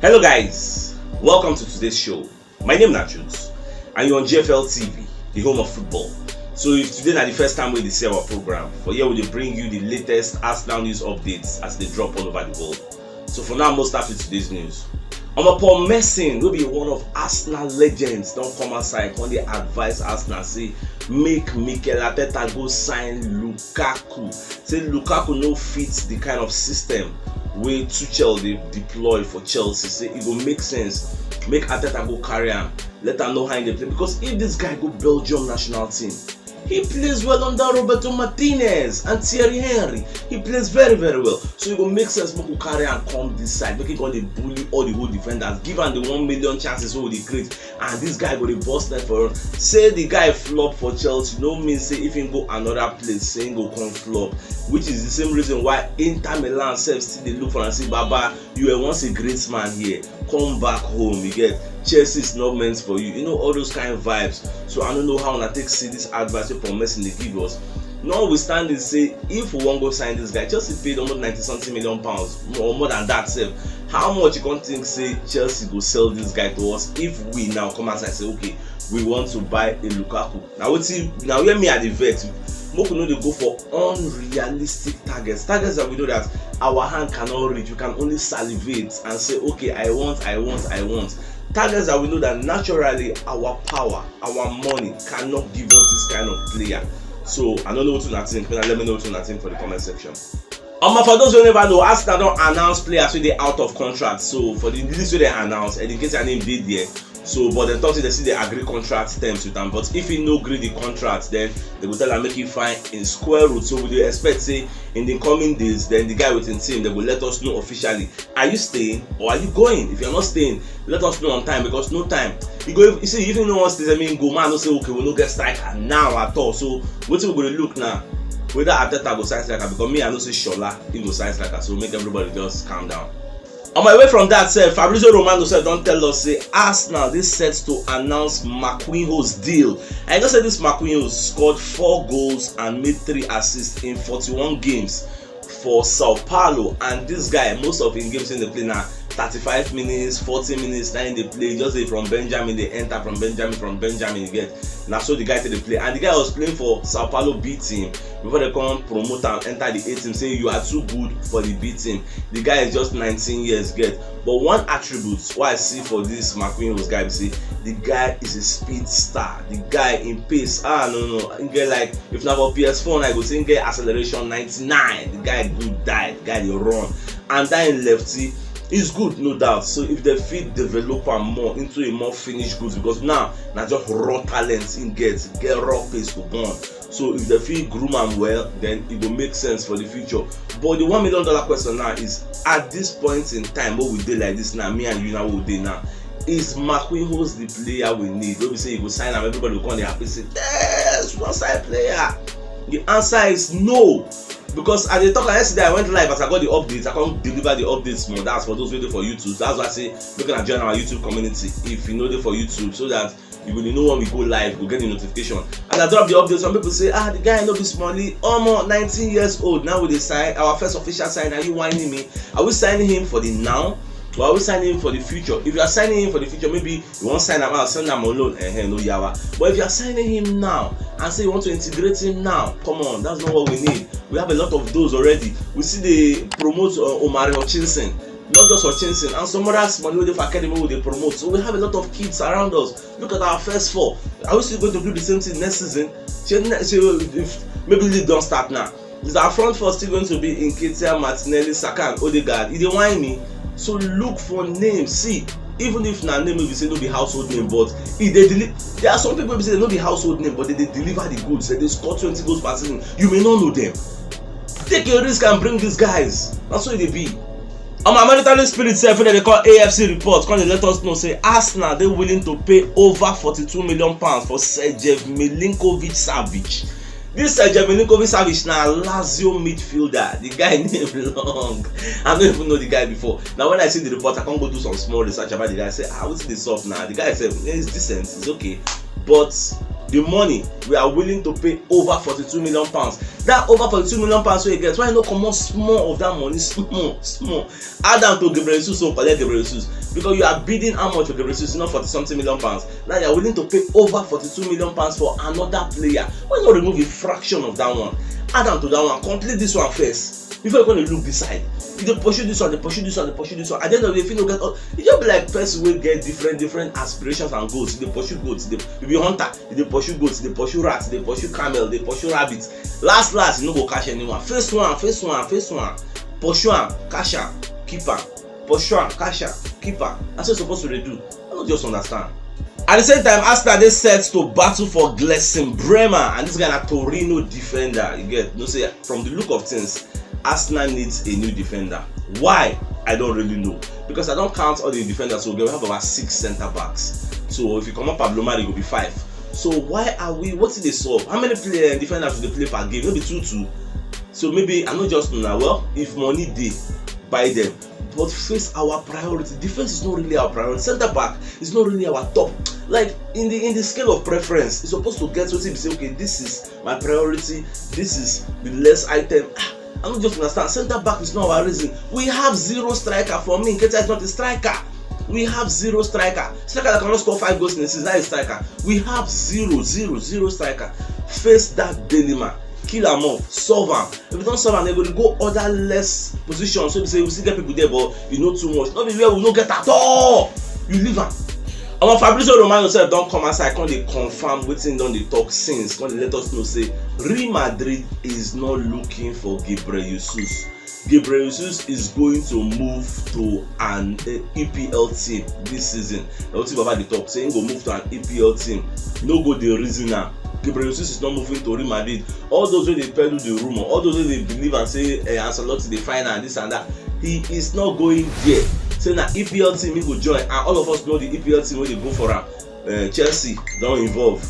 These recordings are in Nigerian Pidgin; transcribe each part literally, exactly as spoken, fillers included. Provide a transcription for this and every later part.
Hello guys, welcome to today's show. My name na Chuks and you're on G F L T V, the home of football. So if today na the first time wey you dey see our program, for here we dey bring you the latest Arsenal news updates as they drop all over the world. So for now, most start with today's news. Omo, Paul Merson, wey be one of Arsenal legends, don come outside come dey advise Arsenal say make Mikel Arteta go sign Lukaku. Say Lukaku no fit the kind of system wey Tuchel dey deploy for Chelsea. Say e go make sense make Arteta go carry am, let am know how e dey play, because if this guy go Belgium national team, he plays well under Roberto Martinez and Thierry Henry. He plays very, very well. So e go make sense make we carry am come this side, make he come dey bully all the whole defenders, give am the one million chances wey we dey create, and this guy go dey burst net for run. Say the guy flop for Chelsea no mean say if he go another place say he go come flop, which is the same reason why Inter Milan sef still dey look for am say, "Baba, you were once a great man here, come back home." You get, Chelsea is not meant for you, you know, all those kind of vibes. So I don't know how una take see this advice wey Paul Merson dey give us. Notwithstanding say if we wan go sign this guy, Chelsea paid almost ninety something million pounds, or more than that sef. How much you come think say Chelsea go sell this guy to us if we now come outside say, "Okay, we want to buy a Lukaku"? Now wetin, now where me I dey vex. Make we no dey go for unrealistic targets, targets that we know that our hand cannot reach. We can only salivate and say, "Okay, I want, I want, I want." Targets that we know that naturally our power, our money cannot give us this kind of player. So I don't know what una think. Una let me know what una think for the comment section. Omo, for those who never know, Arsenal don announce players wey dey out of contract. So for the list wey dem announce, Eddie Nketiah name dey there. So, but dem talk say dem still dey agree contract terms with am. But if he no gree the contract, then they go tell am make he find in square root. So we dey expect say in the coming days, then the guy with him team, they go let us know officially. Are you staying or are you going? If you're not staying, let us know on time, because no time. You go, you see, if you no wan stay, I mean, go man, no say, "Okay, we no get striker now at all." So wetin we go dey look now? Whether Arteta go sign striker, because me, I know say Shola, he go sign striker. So make everybody just calm down. On my way from that sef, Fabrizio Romano sef don tell us say Arsenal dey set to announce Marquinhos deal. I know say this Marquinhos scored four goals and made three assists in forty-one games for Sao Paulo, and this guy, most of him games in the play na thirty-five minutes, forty minutes, na him dey play. Just dey from Benjamin, dey enter from Benjamin, from Benjamin, you get. Na so the guy take dey play, and the guy was playing for Sao Paulo B team before they come promote am enter the A team. Say you are too good for the B team. The guy is just nineteen years, get. But one attribute wey I see for this Marquinhos guy be say the guy is a speed star. The guy in pace, ah, no, no, he get, like, if na for P S four, I go say he get acceleration ninety-nine. The guy good die, the guy dey run, and that in lefty is good, no doubt. So if they fit develop am more into a more finished goods, because now na just raw talent he get, get raw pace to burn. So if they fit groom am well, then it go make sense for the future. But the one million dollar question now is, at this point in time, what we dey like this now, me and you now, what we dey now, is Marquinhos the player we need? Don't be say you go sign am, everybody go come dey happy say, "Yes, we don sign player." The answer is no. Because I dey talk yesterday, I went live as I got the updates. I can't deliver the updates more. That's for those waiting for YouTube. That's why I say, make una join our YouTube community if you no dey for YouTube, so that you go dey know when we go live, go get the notification. As I drop the update, some people say, "Ah, the guy no be smallie." Omo, nineteen years old, now we dey sign. Our first official sign, are you whining me? Are we signing him for the now? Or are we signing him for the future? If you are signing him for the future, maybe you wan sign am out, send am on loan, eh, no yawa. But if you are signing him now and say you want to integrate him now, come on, that's not what we need. We have a lot of those already. We see they promote, uh, Omari Hutchinson, not just Hutchinson, and some other smallie wey dey for academy wey dey promote. So we have a lot of kids around us. Look at our first four. Are we still going to do the same thing next season? Shey ne-, shey if maybe league don start now, is our front four still going to be Nketiah, Martinelli, Saka, and Odegaard? E dey whine me. So look for names. See, even if na name wey be say no be household name, but e dey deli-, there are some people wey be say no be household name, but they dey deliver the goods. They dey score twenty goals per season. You may not know them. Take a risk and bring these guys. Na so e dey be. On my monetary spirit sef, wey dem dey call A F C report, come dey let us know say Arsenal dey willing to pay over forty-two million pounds for Sergej Milinkovic-Savic. This Sergej Milinkovic-Savic na Lazio midfielder. The guy name long. I no even know the guy before. Now when I see the report, I come go do some small research about the guy. I say, "Ah, wetin dey sup now?" The guy sef, eh, is decent, it's okay. But The money we are willing to pay over forty-two million pounds. That over forty-two million pounds wey you get, why you no comot small of that money, small, small, add am to Gabriel Jesus own, collect Gabriel Jesus, because you are bidding how much for Gabriel Jesus, not forty something million pounds. Now you are willing to pay over forty-two million pounds for another player. Why not remove a fraction of that one, add am to that one, complete this one first before you go dey look this side. You dey pursue this one, dey pursue this one, dey pursue this one. At the end of the day, if you no get all, you just be like person wey get different different aspirations and goals. You dey pursue goals, you dey, you be hunter, you dey pursue goats, you dey pursue rats, you dey pursue camel, you dey pursue rabbit. Last last, you no go catch anyone. Face one, face one, face one. Pursue am, catch am, keep am. Pursue am, catch am, keep am. That's what you're supposed to dey do. I no just understand. At the same time, Arsenal dey set to battle for Gleison Bremer, and this guy na Torino defender. You get, you know say, from the look of things, Arsenal needs a new defender. Why? I don't really know, because I don't count all the defenders, so we have about six centre backs. So if you comot Pablo Mari, e go be five. So why are we, wetin dey sup? How many play, defenders we dey play per game? No be two two? So maybe I no just know now. Well, if money dey, buy them. But face our priority. Defense is not really our priority. Centre back is not really our top. Like, in the, in the scale of preference, it's supposed to get wetin be say, okay, this is my priority, this is the less item. Ah, I don't just understand. Centre back is not our reason. We have zero striker. For me, Nketiah is not a striker. We have zero striker. Striker that cannot score five goals in a season, that is striker. We have zero, zero, zero striker. Face that dilemma. Kill am off. Solve am. If you don solve am, dem go dey go other less positions. So be say we still get people there, but e no too much. No be where we no get at all. You leave am. Omo, Fabrizio Romano sef don come outside, come dey confirm wetin don dey talk since, come dey let us know say Real Madrid is not looking for Gabriel Jesus. Gabriel Jesus is going to move to an, eh, E P L team this season. Na wetin Baba dey talk, say he go move to an E P L team. No go dey reason am. Gabriel Jesus is not moving to Real Madrid. All those wey dey peddle the rumor, all those wey dey believe and say, eh, Ancelotti dey find am, this and that, he is not going there. Say na E P L team he go join, and all of us know the E P L team wey dey go for am. Eh, Chelsea don involve,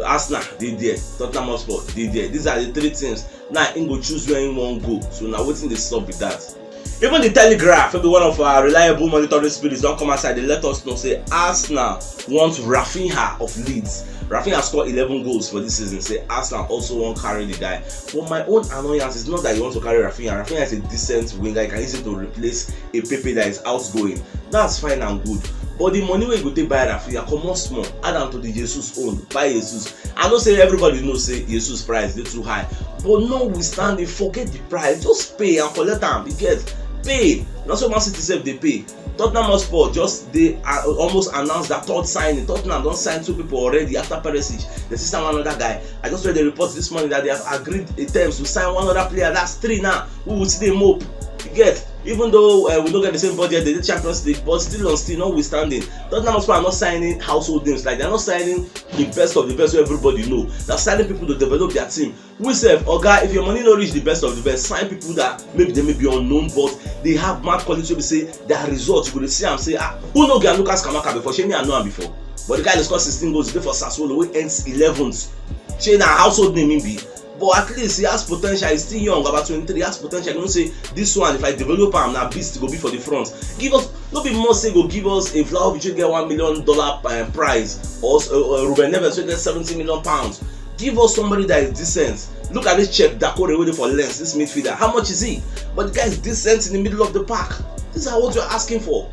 Arsenal dey there, Tottenham Hotspur dey there. These are the three teams. Now he go choose where he wan go. So na wetin dey sup be that. Even the Telegraph, wey be one of our reliable monitoring spirits, don come outside dey let us know say Arsenal want Raphinha of Leeds. Raphinha score eleven goals for this season. Say Arsenal also wan carry the guy. But my own annoyance is not that you want to carry Raphinha. Raphinha is a decent winger. You can use him to replace a Pepe that is outgoing. That's fine and good. But the money wey you go take buy Raphinha, comot small, add am to the Jesus own, buy Jesus. I know say everybody know say Jesus price dey too high, but notwithstanding, forget the price, just pay and collect am. You get, pay. Na so Man City sef dey pay. Tottenham Hotspur just dey, uh, almost announce that third signing. Tottenham don sign two people already after Perisic. They still sign one other guy. I just read the report this morning that they have agreed in terms to sign one other player. That's three now. We will still dey mope. You get, even though, uh, we no get the same budget, they dey Champions League, but still on still, notwithstanding, Tottenham Hotspur are not signing household names. Like, they're not signing the best of the best wey everybody know. They're signing people to develop their team. We sef, oga, if your money no reach the best of the best, sign people that maybe they may be unknown, but they have mad quality wey be say their result, you go dey see am say, ah, who no get Lucas Scamacca before? Shey me I know am before? But the guy dey score sixteen goals, he dey for Sassuolo wey ends eleventh. Shey na household name he be? But at least he has potential. He's still young, about twenty-three. He has potential. You know say this one, if I develop am, na beast go be for the front. Give us, no be more say go give us a Vlahovic wey get one million dollar, uh, price, or, uh, uh, Ruben Neves wey get seventy million pounds. Give us somebody that is decent. Look at this Cheick Doucouré wey dey for Lens, this midfielder. How much is he? But the guy is decent in the middle of the park. These are what you're asking for.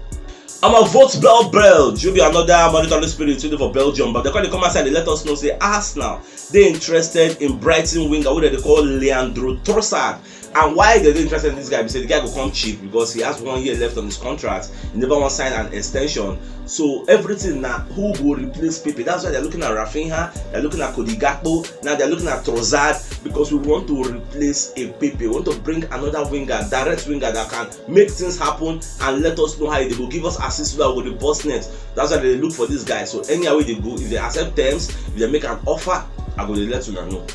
Omo, Voetbal Belge, wey be another monitoring spirit wey dey for Belgium, but they come, they come outside, they let us know say Arsenal dey interested in Brighton winger wey dem dey call Leandro Trossard. And why they dey interested in this guy be say the guy go come cheap because he has one year left on his contract. He never wan sign an extension. So everything na who go replace Pepe. That's why they're looking at Raphinha, they're looking at Cody Gakpo, now they're looking at Trossard, because we want to replace a Pepe. We want to bring another winger, direct winger that can make things happen and let us know how they go give us assist so that we go dey burst net. That's why they look for this guy. So anyhow wey they go, if they accept terms, if they make an offer, I go dey let una know.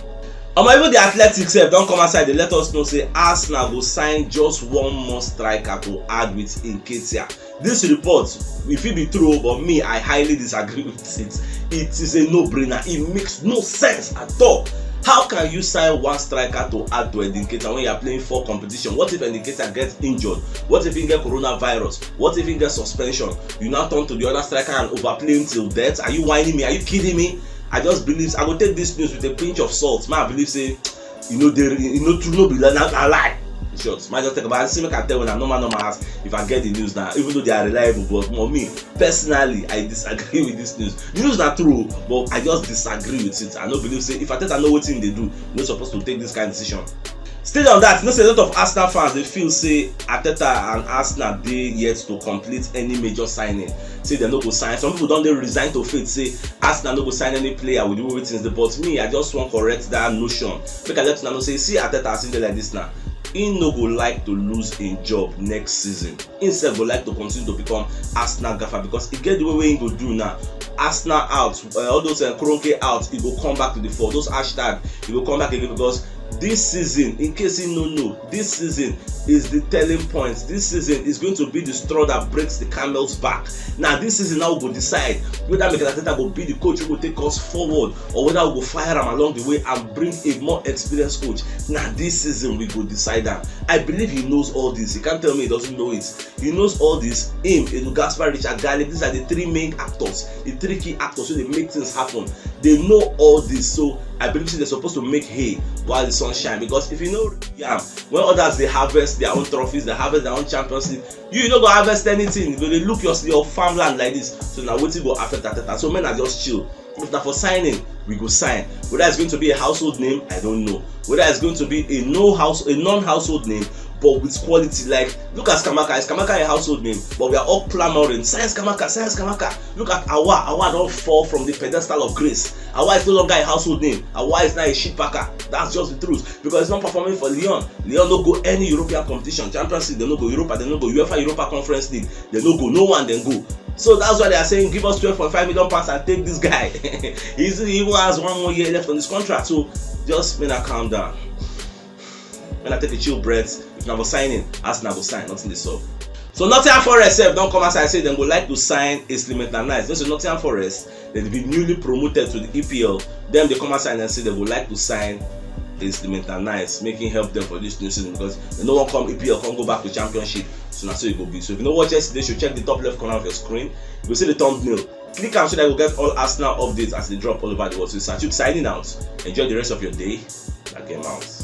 Omo, even the Athletic sef don come outside, they let us know say Arsenal go sign just one more striker to add with Nketiah. This report, if it be true, but me, I highly disagree with it. It is a no-brainer. It makes no sense at all. How can you sign one striker to add to Eddie Nketiah when you are playing four competition? What if Eddie Nketiah gets injured? What if he get coronavirus? What if he get suspension? You now turn to the other striker and overplay him till death? Are you whining me? Are you kidding me? I just believe, I go take this news with a pinch of salt. Man, I believe say, you know, they, you know, true no be na, na lie. In short, man, just take about, see, make I tell una normal, normal as if I get the news now, even though they are reliable, but for me, personally, I disagree with this news. The news na true, but I just disagree with it. I no believe say if Arteta know wetin dey do, no supposed to take this kind of decision. Still on that, you know say a lot of Arsenal fans dey feel say Arteta and Arsenal dey yet to complete any major signing. Say dem no go sign. Some people don dey resign to fate say Arsenal no go sign any player with the way things dey. But me, I just wan correct that notion. Make I let una know say, see Arteta as he dey like this now, he no go like to lose him job next season. He sef go like to continue to become Arsenal gaffer because e get the way wey he go do now. Arsenal out, uh, all those uh, Kroenke out, he go come back to the fore. Those hashtag, he go come back again because this season, in case you no know, this season is the telling point. This season is going to be the straw that breaks the camel's back. Now, this season now go decide whether Mikel Arteta go be the coach who go take us forward, or whether we go fire him along the way and bring a more experienced coach. Now, this season we go decide that. I believe he knows all this. He can't tell me he doesn't know it. He knows all this. Him, Edu Gaspar, Richard Galip, these are the three main actors, the three key actors who dey make things happen. They know all this. So I believe say they're supposed to make hay while the sun shine. Because if you know, yeah, when others they harvest their own trophies, they harvest their own Champions League, you, you no go harvest anything. You go dey look your, your farmland like this. So now wetin go affect Arteta? So men are just chill. If na for signing, we go sign. Whether it's going to be a household name, I don't know. Whether it's going to be a no house, a non-household name, but with quality. Like, look at Scamacca. Is Scamacca a household name? But we are all clamoring, sign Scamacca, sign Scamacca. Look at Awa. Awa don fall from the pedestal of grace. Awa is no longer a household name. Awa is now a shit packer. That's just the truth. Because he's not performing for Lyon. Lyon no go any European competition. Champions League, they no go. Europa, they no go. UEFA Europa Conference League, they no go. No one, they go. So that's why they are saying, give us twelve point five million pounds and take this guy. He even has one more year left on his contract. So just make una calm down. Make una take a chill breath. If na for signing, Arsenal go sign. Nothing dey sup. So Nottingham Forest sef don come outside say dem go like to sign Ainsley Maitland-Niles. You know say Nottingham Forest, dem be newly promoted to the E P L. Dem dey come outside and say dem go like to sign Ainsley Maitland-Niles, make him help them for this new season because dem no wan come E P L, come go back to Championship. So na so e go be. So if you no watch yesterday show, check the top left corner of your screen. You go see the thumbnail. Click am so that you go get all Arsenal updates as they drop all over the world. So it's Sachuk signing out. Enjoy the rest of your day. Like a mouse.